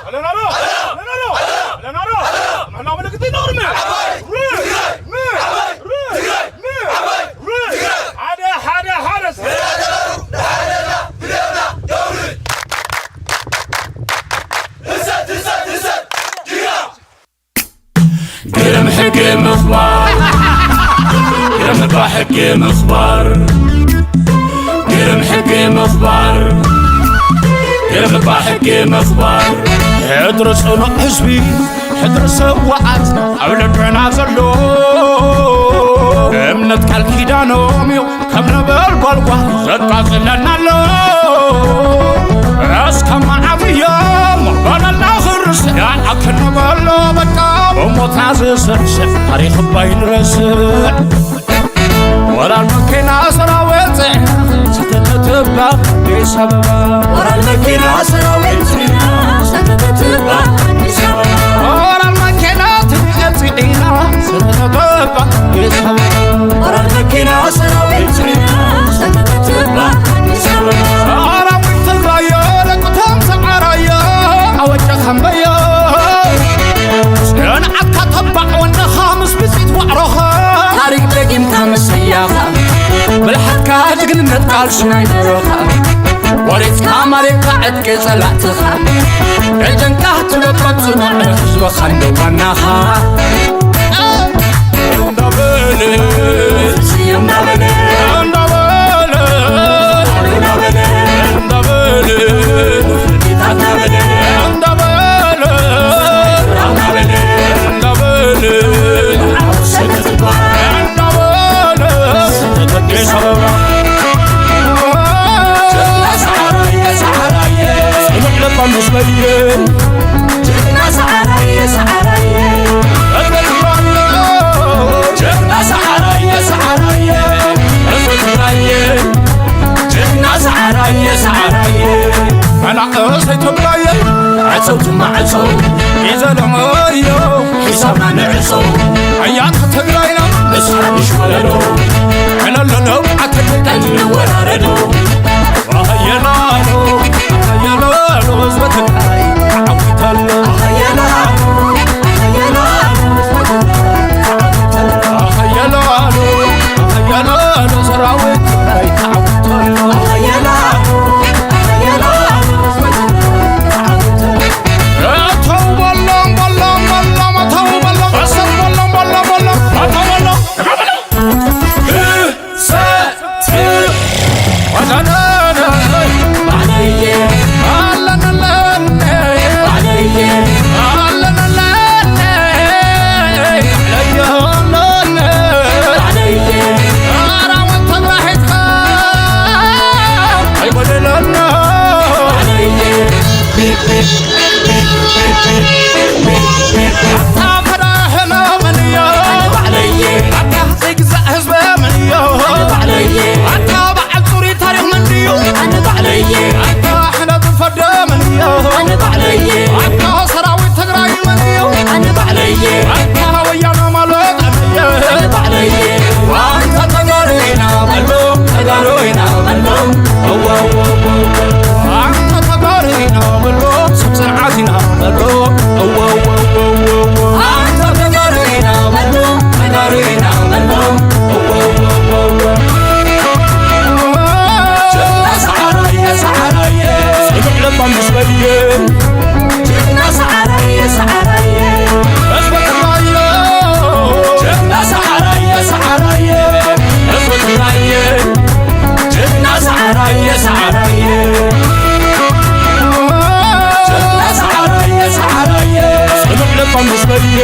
ኣለናሎ! ኣለናሎ! ኣለናሎ! ምሕላው ምልክት ይነግርኒ! ሓደ፣ ሓደ፣ ሓደ! ግርም ሕጊ ምኽባር፣ ግርም እባ ሕጊ ምኽባር፣ ግርም ሕጊ ምኽባር፣ ግርም እባ ሕጊ ምኽባር። ሕድሪ ጽኑዕ ህዝቢ፣ ሕድሪ ስውኣት ኣብ ልብና ዘሎ፣ እምነት ቃል ኪዳኖም እዩ ከም ነበልባል ጓህ ዘቃጽለና ኣሎ። እስከ መዓት እዮም በለና ክርስ ያኣክል ነበሎ በቃ ብሞትና ዝስዕስዕ ታሪኽ እባ ኣይንረስዕ። ወራር መኪና ሰራዊት ጽዒና ሰተተትባ ኣዲስ ኣበባ። ወራር መኪና ሰራዊት ጽዒና ሰተተትባ ኣዲስ ኣበባ። ወራር መኪና ትንኤ ጽዒና ሰተተትባ ኣዲስ ኣበባ። ወራር መኪና ሰራዊት ጽዒና ሰተተትባ ኣዲስ ኣበባ። ሰራዊት ትግራዮ ደቁቶም ሰዓራዮ ኣወጨኸምበዮ ጽንዓትካ ተባዕ ወንድኻ ምስ ብጽት ዋዕሮኻ ታሪክ ደጊምካ ምስያኻ ብልሓትካ ጅግንነት ቃልሲ ናይ ደሮኻ ወሪስካ ማሪኽካ ዕጥቂ ጸላእትኻ ደጀንካ ትበቆም ጽኑዕ ህዝብኻ እንደ ዋናኻ እንዳበለ ስዮም እንዳበለ እንዳበለ እንዳበለ እንዳበለ እንዳበለ እንዳበለ እንዳበለ እንዳበለ መናእሰይ ትግራየ ዕፀው ትማዕፀው ሒዘለመዮ ሒሳብና ንዕፀው ኣያተ ትግራይና ንስሓ ንሽወለዶ ዕለለነው ኣተልቀን ንወራረዶ ኣየናሎ ኣየናሎ ህዝበ ትግራይ ተዓዊተሎ ኣየናሎ ኣየናሎ ህዝበ ትግራይ ተዓዊተሎ ኣየናሎ ኣየናሎ ሰራዊት ትግራይ ተዓዊተሎ ኣየናሎ ኣየናሎ ህዝበ ትግራይ ተዓዊተሎ ኣተው በሎም በሎም በሎም ኣተው በሎም ኣሰብ በሎም በሎም በሎም ኣተው በሎም ኣታ በዓል ፁሪ ታሪኽ መን ድዩ? ኣነ ባዕለየ። ኣታ ሕነ ዝፈደ መን እዮ? ኣነ ባዕለየ። ኣታ ሰራዊት ትግራይ መን እዮ? ኣነ ባዕለየ። ኣታ ወያነ ማለት ኣነየ። ኣነ ባዕለየ። ኣንታ ተጋሩ ኢና በሎ፣ ተጋሩ ኢና በሎ። እወ፣ እወ፣ እወ፣ እወ። ኣንታ ተጋሩ ኢና በሎ፣ ሰብ ፅንዓት ኢና በሎ። እወ፣ እወ፣ እወ፣ እወ፣ እወ። ኣንታ ተጋሩ ኢና በሎ፣ ተጋሩ ኢና በሎ። እወ፣ እወ፣ እወ፣ እወ። ጀግና ሰዓራየ፣ ሰዓራየ። ጽኑዕ ለባም ህዝበየ። ጀግና ሰዓራየ፣ ሰዓራየ። ህዝበ ትግራየ። ጀግና ሰዓራየ፣ ሰዓራየ። ህዝበ ትግራየ። ጀግና ሰዓራየ፣ ሰዓራየ። ጀግና ሰዓራየ፣ ሰዓራየ። ጽኑዕ ለባም ህዝበየ።